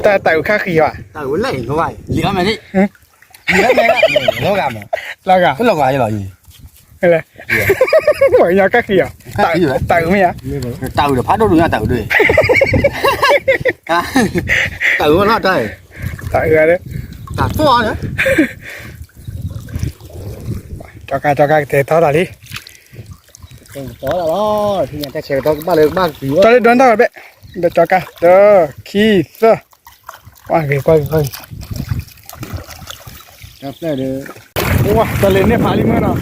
တၢ်တၢ်အုးခါဃံးဘၣ်, တၢ်အုးလဲၣ်, လီၤဂာ်မး, လီၤဂာ်, လီၤဂာ်, လီၤဂာ်လီၤ, လဲၣ်, ပှၤကညီခါဃံးဘၣ်, တၢ်အုးမ့ၢ်ဧါ, တၢ်အုးဒီးဖးဒိၣ်ဒိၣ်ညါတၢ်အုးဒၣ်, တၢ်အုးဝဲနီၤတၢ်, တၢ်အုး, တၢ်သိၣ်အီၤန့ၣ် ကၠီကါ ကၠီကါကတဲာ်ကတီၤတၢ်လံ, ကတဲာ်ကတီၤတၢ်လီၤ, ကဘၣ်လၢကဘၣ်က့ၤဝဲ, ကၠီလၢဒိးတၢ်ဝဲဘၣ်, ဒီးကၠီကါ တၢ်, ခံ, သၢ, ကွၢ်က့ၤ ကွၢ်က့ၤ ကွၢ်က့ၤ, တၢ်ဖျၢၣ်ဒီး, ဝါ တၢ်လ့ၤန့ၢ်ဖးလံမ့ၢ်နီ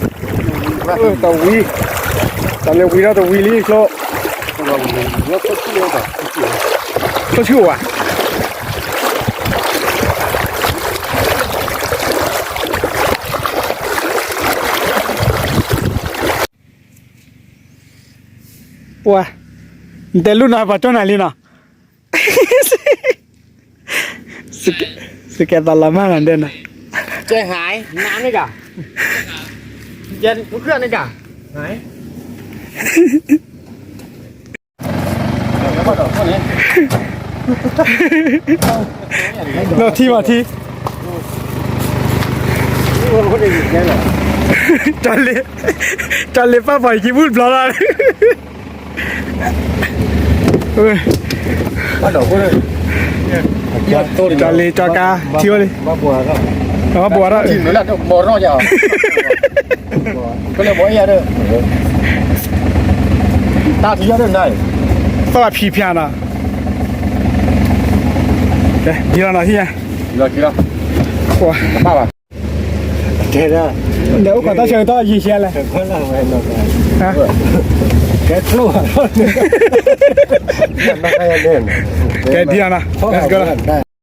ၤ, တဝံၤ, တၢ်လ့ၤဝံၤဒီးတဝံၤလံကျိ, ကျိဆူၣ်ဝဲ ပှၤ, နတဲလူၢ်နီၤ ပှၤကၠီနၤလံနီၤ, စကဲသးလီၤမၢ်နၤဒဲးနီၤ, ကဲဟဲ, နၤန့ၣ်က, ကဲ, ကန့ၣ်က, ဟဲ နီၢ်ထံမးထံ, ကၠီလ့ၤ, ကၠီလ့ၤပၢ်ပှၤယခံဘူၣ်တဘျီလီၤ, ကၠီလ့ၤကၠီကါ ထံအိၣ်လံ, ဘိးရၣ် ဘိးရၣ် ကလၢဘီယၤ, တၢ်ထံယီၤဒၣ်နၤ, သီၣ်ဖံးဖျါနီၤ, ဒ်လီၤနီၤဟံၣ်ညါ, လီၤက့ၤလီၤ, တဲဒၣ်, ဒီးအိၣ်ခိးတၢ်ဆၢကတီၢ်ယံာ်ဆဲလဲၣ်, ကဲကျိ, ကဲဒ်လီၤနီၤ, let's goလီၤ.